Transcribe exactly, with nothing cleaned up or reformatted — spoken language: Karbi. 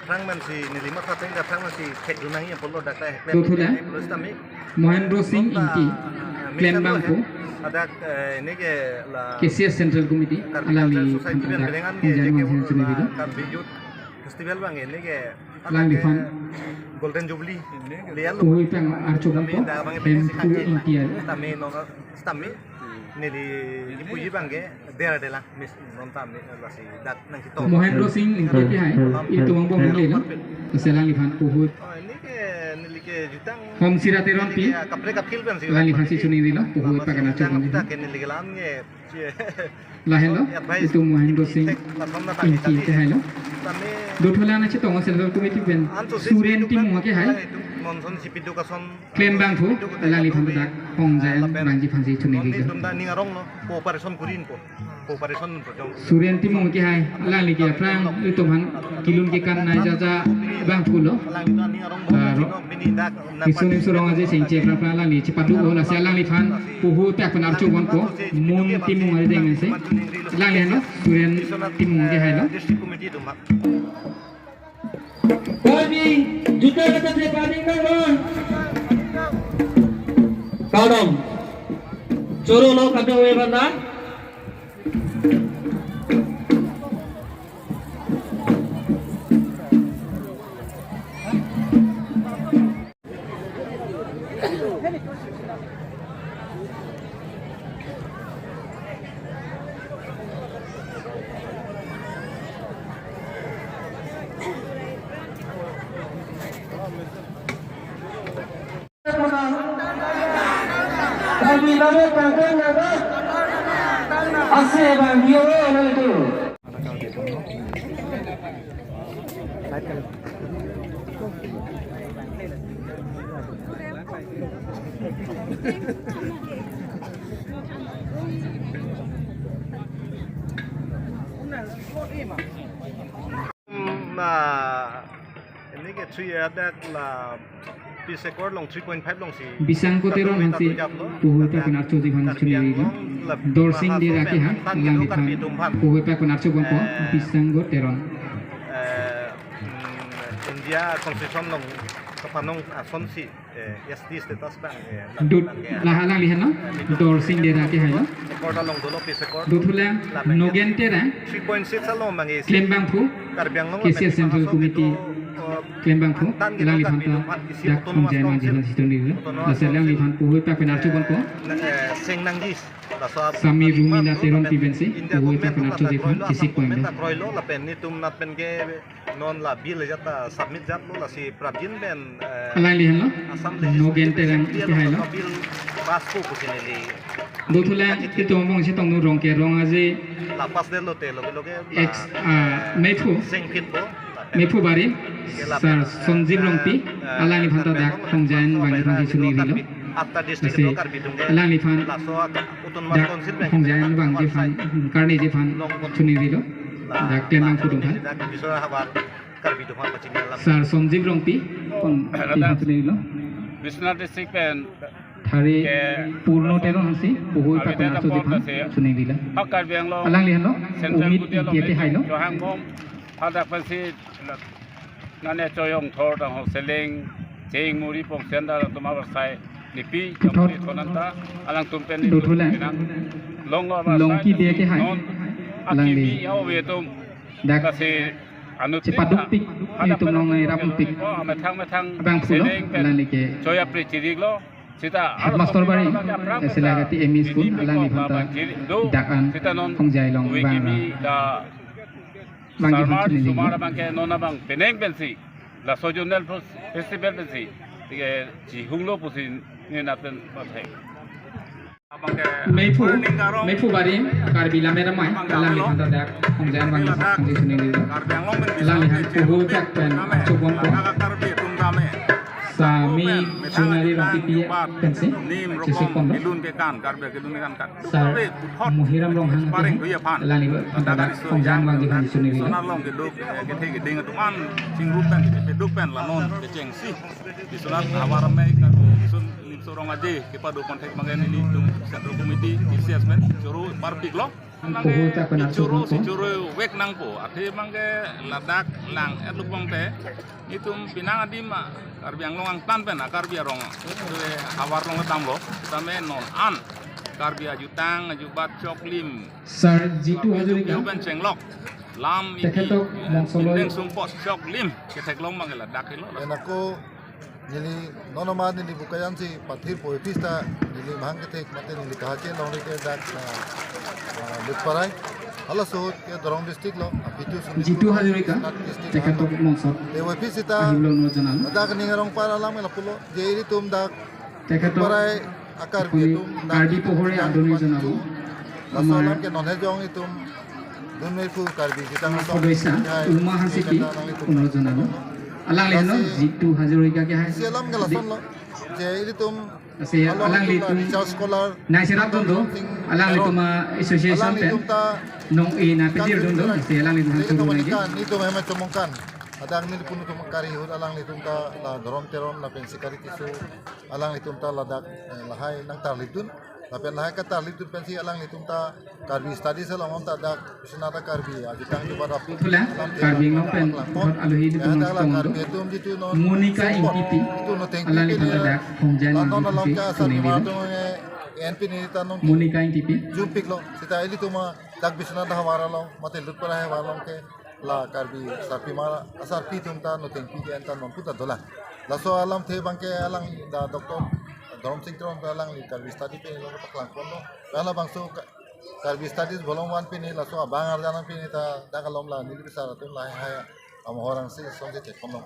Aphrang man si neli matha teng aphrang man si thekdun nangji apotlo dak ta heklem. Dothulang. Terus kami Mohendro Singh Ingti, ah, klembangpo. Adak, eh, ini ke la KCS Central Committee, Karbi alangli Cultural Society tangka pen dak belengan ke hongjan J K wangsi Ulula sunibilo. Karbi Youth Festival bang ini ke. Alangliphan Golden Jubilee. Lian lo. Puhoi pang archo bangpo. Kami dak bang ini si Hemphu kaki. Ingti. Tame no, tame. Neli kipuji bang ke. Dera dela, mis, non tam ni, lasi dak nangchetong. Mohendro Singh Ingti ke hai, itum angbong neli lo, lasi alangliphan puhoi. Oh, ini ke, neli ke jutang. Hom Sira Teronpi, ini ke kaprek kapril pen si alangliphan si choningri lo, puhoi pang archo bang. Dak ke neli ke lam ke, cie. Lahenlo, advice itum Mohendro Singh tek, lason na tadi, Ingti tadi. Ke hailo. Tame. Dothulang nangchetong Central Committee pen, anso si Suren situ kan, Timung ke hai. Itu nonson si pidu kason. Klembangpo, alangliphan dak hongjan vangji aphansi choningri lo. Nontum ta ning arong lo, cooperation kurinpo. Cooperation po jong. Suren Timung ke hai, alangli ke aphrang itum aphan kelun kekan nai jaja bangpo lo. Alangli ta ning arong lo, ah, ro. Bini dak, dak Riso Nimso Rong Aje Singje aphrang aphrang alangli chepaduk lo, lasi alangliphan puhoi pang archo bangpo, Mon Timung ari deng si. Alangli henlo, Suren Timung ke hailo. District Committee atum ha. Kami juta kata saya paling bang. Kadam. Choro lo kadam we banda. Kami lama pangkang lama. Ase bang dia orang itu. Na, ini ke three, ada la piece accord long three point five long si. Bisangko Teron aphansi puhoi pang archo ji aphan choningri lo. Dorsing Dera ke hai, alangliphan puhoi pang archo bangpo, eh, Bisangko Teron. Eh, mm, India Constitution long kapanong asonsi, eh, S T status bang, eh, dut bang, eh, laha alangli henlo, Dorsing Dera ke hailo. Accord along dolo, peace accord. Dothulang Nogen Terang, three point six along bang, eh, klembangpo, Karbi Anglong KCS Central Committee, eh, klembangpo, alangliphan ta dak hongjan vangji aphansi choningri lo. Lasi alangliphan puhoi pang archo bangpo. Eh, seng nangji. Sami Rumina Teronpi pensi, puhoi pang archo ji aphan chesik pon lo. Kroilo lapen netum nat pen ke non la bill jat ta submit jat lo, lasi prabin pen, eh, alangli henlo, Assam Legislative Nogen Terang Assembly ke hailo. Bill pass ko pusi neli. Dothulang itum angbong chetongdun Rongke Rong Aje. La pass det lote loke loke la, ex, ah, Mephu. Sengphit po. Mephu Barim, Sar Sonjib Rongpi, alangliphan ta dak hongjan vangji aphansi choningri lo. Lasi alangliphan dak hongjan vangji aphan, karneji aphan choningri lo. Dak klembangpo atum aphan. Sar Sonjib Rongpi, pon aphan choningri lo. Biswanath District pen Thari ke Purno Teron aphansi, puhoi pang archo ji aphan choningri lo. Ha Karbi Anglong alangli henlo, Central Umit Committee Ingti along ke hailo. Johang bom, hadak aphansi nane choyong thor tang ho seleng, cheng muri pong senda tuma bersai, nipi, puthot, chamuri thonanta, alangtum pen dothulang. Pinang, long lo Longki Bey ke hai, non, alangli akimi yau we tum, dak kasi anut chepadukpik, hadak itum pen long atum nai rapupik. Oh, amethang methang bangphulo, seleng pen alangli ke. Choya pri chirik lo, sita Headmaster Bari, Selagati M E School, alangliphan ta dak an hongjan long bang ra. Bang Sarmar, chini Sumar abang ke non abang penang pensi, laso zonal festival pensi, tike chihung lo pusi ne napen pathek. Mephu, Mephu Barim, Karbi Lammet Amei, alangliphan ta dak hongjan vangji aphansi choningri lo. Alangliphan puhoi pang archo bangpo. Sami Chunari Rongpipi pensi, chesik pon lo. Sar Muhiram Ronghang ke, alangliphan ta dak hongjan vangji aphansi choningri lo. Biswanath Havar Amei, Karbi Riso Nimso Rong Aje, kepado contact bang ke nelitum Central Committee, KCS pen, choro parpik lo. Pohor ta penat choro, choro. Choro vek nangpo. Athe abangke ladak lang-et lubang te. Itum pinang adim ma Karbi Anglong angtan pen a Karbi arong. Itu havar long damlo. Tame non an Karbi ajutang ajubat choklim. Sir Jitu Karbi Hazarika. Pen chenglok. Lam iti. Tekhetok mongsoloi. Indeng sumpos choklim. Ketheklong abangke ladak helo. Enako neli nono ma neli bukayan si pathir poi pista neli mahang kethek mate neli kahache long rike dak na, ah, Lutparai. Hala suhut ke Dorong district lo, apitu suni Jitu Hazarika, Senat district tekhetok lo. Mongso. Te wai pista ahimlo no janalo. Dak ning arong para lam la pulo, je ilitum dak tekhetok Lutparai a Karbi atum dak Karbi pohore dak adoni dak janalo. Laso amar alam ke non hejong itum dunmei pu Karbi jitang atum. Sodoisa, hai, Uma Hansepi, kena nang itum. Uno janalo. Alanglitum lasi Jitu Hazarika ke hai. Si alam ke lason lo. Je ilitum lasi along alanglitum la research scholar. Nai serap dun do. Alanglitum a association pen. Alanglitum ta nong e na pedir dun do. Lasi alanglitum han turu nangji. Itum hema chomongkan. Adang neli punu tum kari hut alanglitum ta la Dorom Teron lapen si Kari Tisso. Alanglitum ta ladak, eh, lahai nangtarlipdun. Lapen lahai katarlipdun pensi alanglitum ta Karbi Studies along ta dak Biswanath Karbi ajutang ajubat api. Thula, alam Karbi Anglong pen langpon. Thot aluhi di ya, dak la tumang Karbi atum jitu non Monica Ingtipi. Itu no tengpi alanglitum ta dak hongjan la non along ke asar kuning ma di tum, eh, N P ni ta non Monica Ingtipi. Jumpik lo. Sita ilitum a dak Biswanath havar along, mate Lutparai havar along ke la Karbi sarpi ma, asarpi atum ta no tengpi ke anta non puta dolang. Laso alamthe abangke alang da Doctor Dorom Sing Teron ta alangli Karbi Study pen lo paklangponlo. Halabangso Ka-, Karbi Studies bolong van pen laso abang arjan pen ta dak alom la neli bisar atum lahai hai amohor angsi sonsi cheponlo.